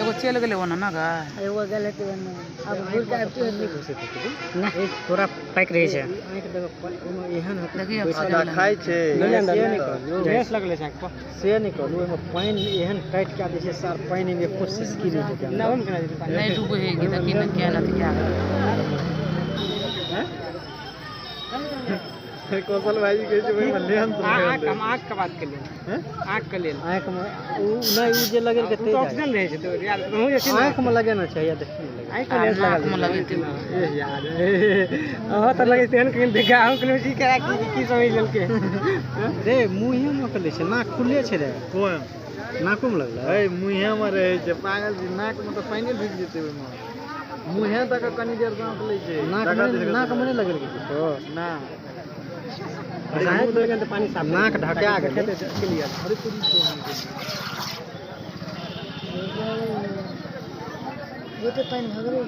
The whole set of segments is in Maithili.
एगो चल गेलै ओना ना गा, एगो गेल हेतै ओना। आब घुर के आबिते हेतै। ना पूरा पैक रहे छै। आँखि देखो ओमे एहन हेतै देखियौ खाइ छै से नहि कहलू, गैस लगले छै आँखि पर से नहि कहलू, ओहिमे पानि एहन टाइट कए दै छै सर, पानि मे एको सिसकी नहि जेतै। ना ओहिमे केना जेतै पानि? नहि डूबै है कि देखी ने केना अथी कए। कौशल भाईजी कहै छै ओहिमे लेन। आँख, हम आँख के बात केलियै, आँख के लेल। आँखिमे ओ नहि, ओ जे लगेलकै ओ तऽ ऑक्सीजन रहै छै तो यार, कहूँ जे छै ने। आँखिमे लगेना छै या देखिमे लगे। आँखि मे लेंस लगा। नाकमे लगेतै। ए यार, अहाँ तऽ लगै तेहन कहीं देखा, हम कहलियै की करा की की समझ लेलकै। रे मुँहेमे लै छै, नाक खुले छै रे। कोन? नाकोमे लगलै। ए मुँहेमे रहै छै पागल छी, नाकमे तऽ पानि ढुकि जेतै ओहिमे। मुँहे तक कनी देर साँस लै छै। नाकमे, नाकमे नहि लगेलकै किछो? ना। आँखि मे तऽ पानि साफ। नाक ढका गेलै। क्लियर। बहुते पानि भऽ गेलै।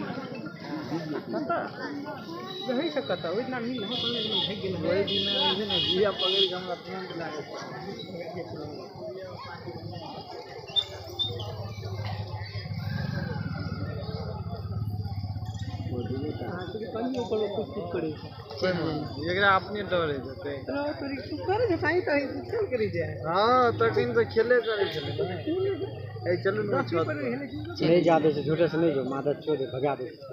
रहै छै कतऽ ओहि दिना मिल हो भागि गेल। ओहि दिना जे छै ने जिया पकड़ि कऽ हमरा तुरन्त लागल। ऊपर कूद कूद करै छै। एकरा अपने डर होइ जेतै। तोरी करै छै साई तऽ खेल करै छै। हँ, तखन तऽ खेले करै छलै। ए चलू ने छत पर। नहि जा दै छै झूठे से, नहि जो मादर चोरी भगा दै छै।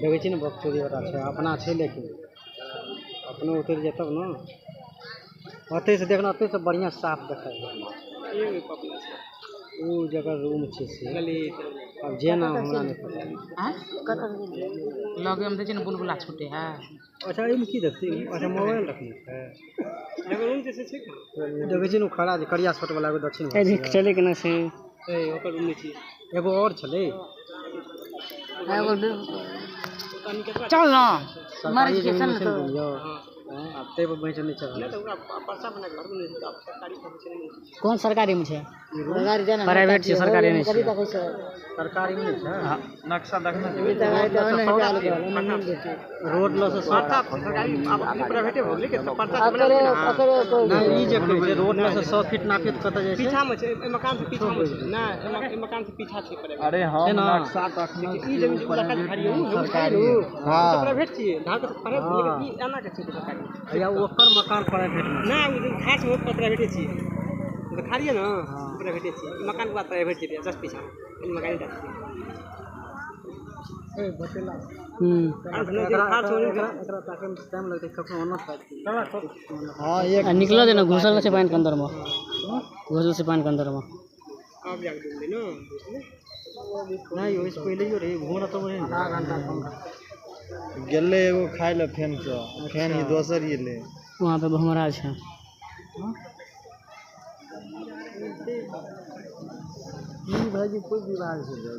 देखै छी ने बकचोदी वाला छै, अपना छै लेकिन अपनो उतरि जाय तब ने। ओतै से देखना, ओतै से बढ़िआँ साफ देखाइ। ओ जकर रूम छै से आब जे नाम हमरा नहि पता। आँय लगे मे देखै छै ने बुलबुला छूटे है। अच्छा, एहिमे की देखतै? अच्छा, मोबाइल रखने छै। जकर रूम छै से छै। देखै छी ने ओ खड़ा छै करिया शर्ट वाला एगो दक्षिण। चले केना छै? ए ओकर रूम नहि छियै। एगो और छलै। चल ना। सरकारी जमीन छै ने रूम यौ, आब ताहि पर बैठ नहि चढ़ल। नहि तऽ ओकरा पर्चा बना कऽ घर नहि छै, आब सरकारी छै। कोन सरकारी में छै? प्राइवेट छै, सरकारी नहि छै। सरकारी मे नहि छै। नक्शा देखने। रोड लग से पर्चा सरकारी आब प्राइवेटे भऽ गेलै कि तऽ पर्चा बना लेलकै ने। नहि, ई जे कहै छै रोड लग से 100 फीट नापित कतऽ जाइ छै? पीछा मे छै, एहि मकान से पीछा मे छै। नहि, एहि मकान से पीछा छै प्राइवेट। अरे हम छै ने? नक्शा देखने। ई जमीन जे इलाका खाली है, उ सरकारी। हँ, प्राइवेट छियै, धान के प्राइवेट, लेकिन ई एना के छै सरकारी। या ओकर मकान प्राइवेट मे? नहि, ओ जे खास हो प्राइवेटे छियै, ओ तऽ खाली है ने, प्राइवेटे छियै। ई मकान के बाद प्राइवेट छै, जस्ट पीछा ई मकान टा छियै। एकरा एकरा ताकै मे टाइम लगतै कखनो, ओना ताकि। हँ, एक आ निकलल छै ने, घुसल छै पानि के अंदर मे, घुसल छै पानि के अंदर मे। आब जाके डूबलै ने। नहि, ओहिसँ पहिलेयो रहै घूर तऽ रहै ने। आधा घंटा कम। गेलै एगो खाय लए फेन से, फेन ई दोसर एलै। वहाँ पे भमरा छै। ई भाईजी कोइ विभाग से जाइ?